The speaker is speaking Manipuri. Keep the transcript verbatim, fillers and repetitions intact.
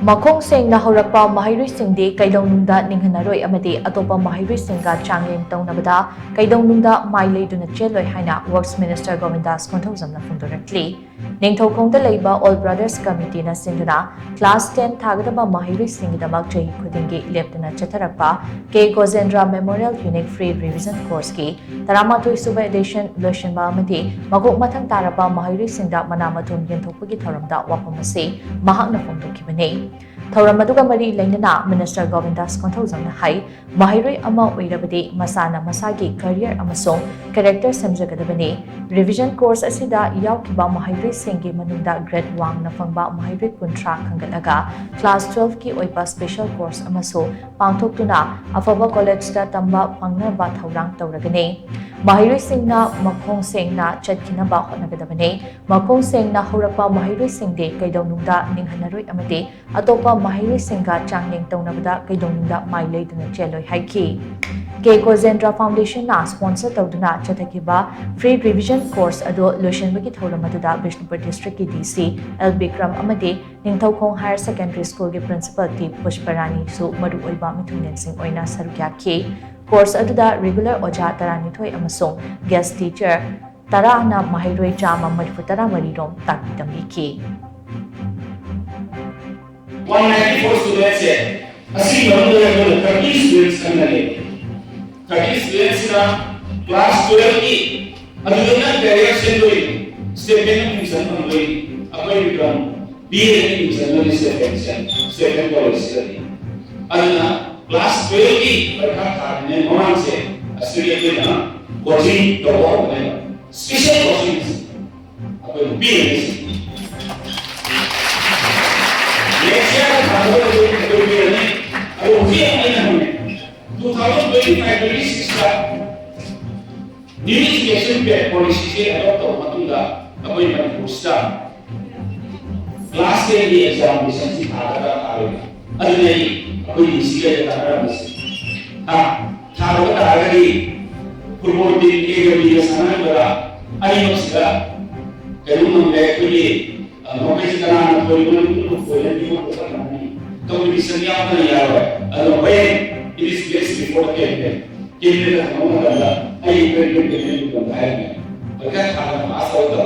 ꯃꯈꯣꯡ ꯁꯦꯡꯅ ꯍꯧꯔꯛꯄ ꯃꯍꯩꯔꯣꯏꯁꯤꯡꯗꯤ ꯀꯩꯗꯧꯅꯨꯡꯗ ꯅꯤꯡꯍꯟꯅꯔꯣꯏ ꯑꯃꯗꯤ ꯑꯇꯣꯞꯄ ꯃꯍꯩꯔꯣꯏꯁꯤꯡꯒ ꯆꯥꯡꯌꯦꯡ ꯇꯧꯅꯕꯗ ꯀꯩꯗꯧꯅꯨꯡꯗ ꯃꯥꯏ ꯂꯩꯗꯨꯅ ꯆꯦꯜꯂꯣꯏ ꯍꯥꯏꯅ Works Minister ꯒꯣꯕꯤꯟꯗꯥꯁ ꯀꯣꯟꯊꯧꯖꯝꯅ ꯐꯣꯡꯗꯣꯔꯛꯂꯤ꯫ ꯅꯤꯡꯊꯧꯈꯣꯡꯗ ꯂꯩꯕ All Brothers Committeeꯅ ꯁꯤꯟꯗꯨꯅ class ten ꯊꯥꯒꯗꯕ ꯃꯍꯩꯔꯣꯏꯁꯤꯡꯒꯤꯗꯃꯛ ꯆꯍꯤ ꯈꯨꯗꯤꯡꯒꯤ ꯂꯦꯞꯇꯅ ꯆꯠꯊꯔꯛꯄ ꯀꯦ ꯒꯣꯖꯦꯟꯗ꯭ꯔ Memorial Unique Free Revision Courseꯀꯤ ꯇꯔꯥꯃꯥꯊꯣꯏ ꯁꯨꯕ edition ꯂꯣꯏꯁꯤꯟꯕ ꯑꯃꯗꯤ ꯃꯀꯣꯛ ꯃꯊꯪ ꯇꯥꯔꯕ ꯃꯍꯩꯔꯣꯏꯁꯤꯡꯗ ꯃꯅꯥ ꯃꯊꯨꯝ ꯌꯦꯟꯊꯣꯛꯄꯒꯤ ꯊꯧꯔꯝꯗ ꯋꯥꯐꯝ ꯑꯁꯤ ꯃꯍꯥꯛꯅ ꯐꯣꯡꯗꯣꯛꯈꯤꯕꯅꯤ꯫ ꯊꯧꯔꯝ ꯑꯗꯨꯒ ꯃꯔꯤ ꯂꯩꯅꯅ Minister ꯒꯣꯕꯤꯟꯗꯥꯁ ꯀꯣꯟꯊꯧꯖꯝꯅ ꯍꯥꯏ, ꯃꯍꯩꯔꯣꯏ ꯑꯃ ꯑꯣꯏꯔꯕꯗꯤ ꯃꯁꯥꯅ ꯃꯁꯥꯒꯤ career ꯑꯃꯁꯨꯡ character ꯁꯦꯝꯖꯒꯗꯕꯅꯤ꯫ Revision course ꯑꯁꯤꯗ ꯌꯥꯎꯈꯤꯕ ꯃꯍꯩꯔꯣꯏꯁꯤꯡꯒꯤ ꯃꯅꯨꯡꯗ grade ꯋꯥꯡꯅ ꯐꯪꯕ ꯃꯍꯩꯔꯣꯏ ꯀꯨꯟꯊ꯭ꯔꯥ ꯈꯟꯒꯠꯂꯒ class twelveꯀꯤ ꯑꯣꯏꯕ special course ꯑꯃꯁꯨ ꯄꯥꯡꯊꯣꯛꯇꯨꯅ ꯑꯐꯕ collegeꯇ ꯇꯝꯕ ꯐꯪꯅꯕ ꯊꯧꯔꯥꯡ ꯇꯧꯔꯒꯅꯤ꯫ ꯃꯍꯩꯔꯣꯏꯁꯤꯡꯅ ꯃꯈꯣꯡ ꯁꯦꯡꯅ ꯆꯠꯈꯤꯅꯕ ꯍꯣꯠꯅꯒꯗꯕꯅꯤ꯫ ꯃꯈꯣꯡ ꯁꯦꯡꯅ ꯍꯧꯔꯛꯄ ꯃꯍꯩꯔꯣꯏꯁꯤꯡꯗꯤ ꯀꯩꯗꯧꯅꯨꯡꯗ ꯅꯤꯡꯍꯟꯅꯔꯣꯏ ꯑꯃꯗꯤ ꯑꯇꯣꯞꯄ ꯃꯍꯩꯔꯣꯏꯁꯤꯡꯒ ꯆꯥꯡꯌꯦꯡ ꯇꯧꯅꯕꯗ ꯀꯩꯗꯧꯅꯨꯡꯗ ꯃꯥꯏ ꯂꯩꯗꯨꯅ ꯆꯦꯜꯂꯣꯏ ꯍꯥꯏꯈꯤ꯫ ꯀꯦ ꯒꯣꯖꯦꯟꯗ꯭ꯔ Foundationꯅ sponsor ꯇꯧꯗꯨꯅ ꯆꯠꯊꯈꯤꯕ free revision course ꯑꯗꯨ ꯂꯣꯏꯁꯤꯟꯕꯒꯤ ꯊꯧꯔꯝ ꯑꯗꯨꯗ Bishnupur districtꯀꯤ D C L Bikram ꯑꯃꯗꯤ Ningthoukhong Higher Secondary Schoolꯒꯤ Principal T ꯄꯨꯁꯄꯔꯥꯅꯤꯁꯨ ꯃꯔꯨꯑꯣꯏꯕ ꯃꯤꯊꯨꯡꯂꯦꯟꯁꯤꯡ ꯑꯣꯏꯅ ꯁꯔꯨꯛ ꯌꯥꯈꯤ꯫ Course ꯑꯗꯨꯗ regular ꯑꯣꯖꯥ ꯇꯔꯥꯅꯤꯊꯣꯏ ꯑꯃꯁꯨꯡ guest teacher ꯇꯔꯥꯅ ꯃꯍꯩꯔꯣꯏ ꯆꯥꯝꯃ ꯃꯔꯤꯐꯨ ꯇꯔꯥ ꯃꯔꯤ ꯔꯣꯝ ꯇꯥꯛꯄꯤ ꯇꯝꯕꯤꯈꯤ꯫ One ninety four students ꯁꯦ ꯑꯁꯤꯒꯤ ꯃꯅꯨꯡꯗ ꯑꯩꯈꯣꯏꯅ thirty students ꯈꯟꯒꯅꯤ꯫ Thirty students ꯁꯤꯅ class twelve ꯀꯤ ꯑꯗꯨꯗ ꯅꯪ career ꯁꯦꯝꯗꯣꯏꯅꯤ, stipend admission ꯐꯪꯗꯣꯏꯅꯤ꯫ ꯑꯩꯈꯣꯏ ꯕꯤꯀ꯭ꯔꯝ B A admission ꯅ stipend ꯁꯦꯝ-, stipend college ꯁꯤꯗꯗꯤ꯫ ꯑꯗꯨꯅ class twelve ꯀꯤ ꯄꯔꯤꯈꯥ ꯊꯥꯔꯤꯉꯩ ꯃꯃꯥꯡꯁꯦ ꯑꯁꯤꯗꯒꯤ ꯑꯩꯈꯣꯏꯅ coaching ꯇꯧꯕ ꯍꯧꯒꯅꯦꯕ꯫ Special coaching ꯑꯩꯈꯣꯏ ꯄꯤꯔꯅꯤ꯫ Next year ꯊꯥꯗꯣꯛꯑꯒꯗꯤ ꯑꯩꯈꯣꯏ ꯄꯤꯔꯅꯤ꯫ ꯑꯗꯣ ꯍꯧꯖꯤꯛ ꯑꯩꯅ ꯍꯪꯉꯦ, two thousand twenty five twenty six ꯇ new education policy ꯁꯦ adopt ꯇꯧꯔꯕ ꯃꯇꯨꯡꯗ ꯑꯩꯈꯣꯏ ꯃꯅꯤꯄꯨꯔꯁꯤꯗ class ten ꯒꯤ examination ꯁꯤ ꯊꯥꯒꯗ꯭ꯔꯥ ꯊꯥꯔꯣꯏꯗ꯭ꯔꯥ? ꯑꯗꯨꯅ ꯑꯩ ꯑꯩꯈꯣꯏ D C ꯒ ꯇꯥꯟꯅꯔꯝꯕꯁꯦ꯫ ꯍꯥ? ꯊꯥꯔꯣꯏ ꯇꯥꯔꯒꯗꯤ football team A ꯒ B ꯒ ꯁꯥꯟꯅꯔꯝꯕꯗ ꯑꯅꯤꯃꯛꯁꯤꯗ ꯀꯩꯅꯣ ꯉꯝꯂꯦ ꯑꯩꯈꯣꯏꯒꯤ, ꯑ, ꯃꯈꯣꯏꯁꯤ ꯀꯅꯥꯅ ꯊꯣꯏꯕꯅꯣ, ꯊꯣꯏꯅ ꯄꯤꯕ ꯈꯣꯠꯄ ꯉꯝꯃꯤ꯫ ꯀꯝꯄꯤꯇꯤꯁꯟ ꯌꯥꯎꯗꯅ ꯌꯥꯔꯣꯏ꯫ ꯑꯗꯣ when it is placed before the candidate, ꯀꯦꯟꯗꯤꯗꯦꯠꯅ ꯍꯪꯕ ꯃꯇꯝꯗ ꯑꯩ ꯀꯔꯤ ꯀꯔꯤ ꯀꯔꯤ ꯀꯔꯤ ꯍꯥꯏꯔꯝꯃꯦ꯫ ꯄꯩꯈꯥ ꯊꯥꯗꯅ ꯄꯥꯁ ꯇꯧꯔꯒ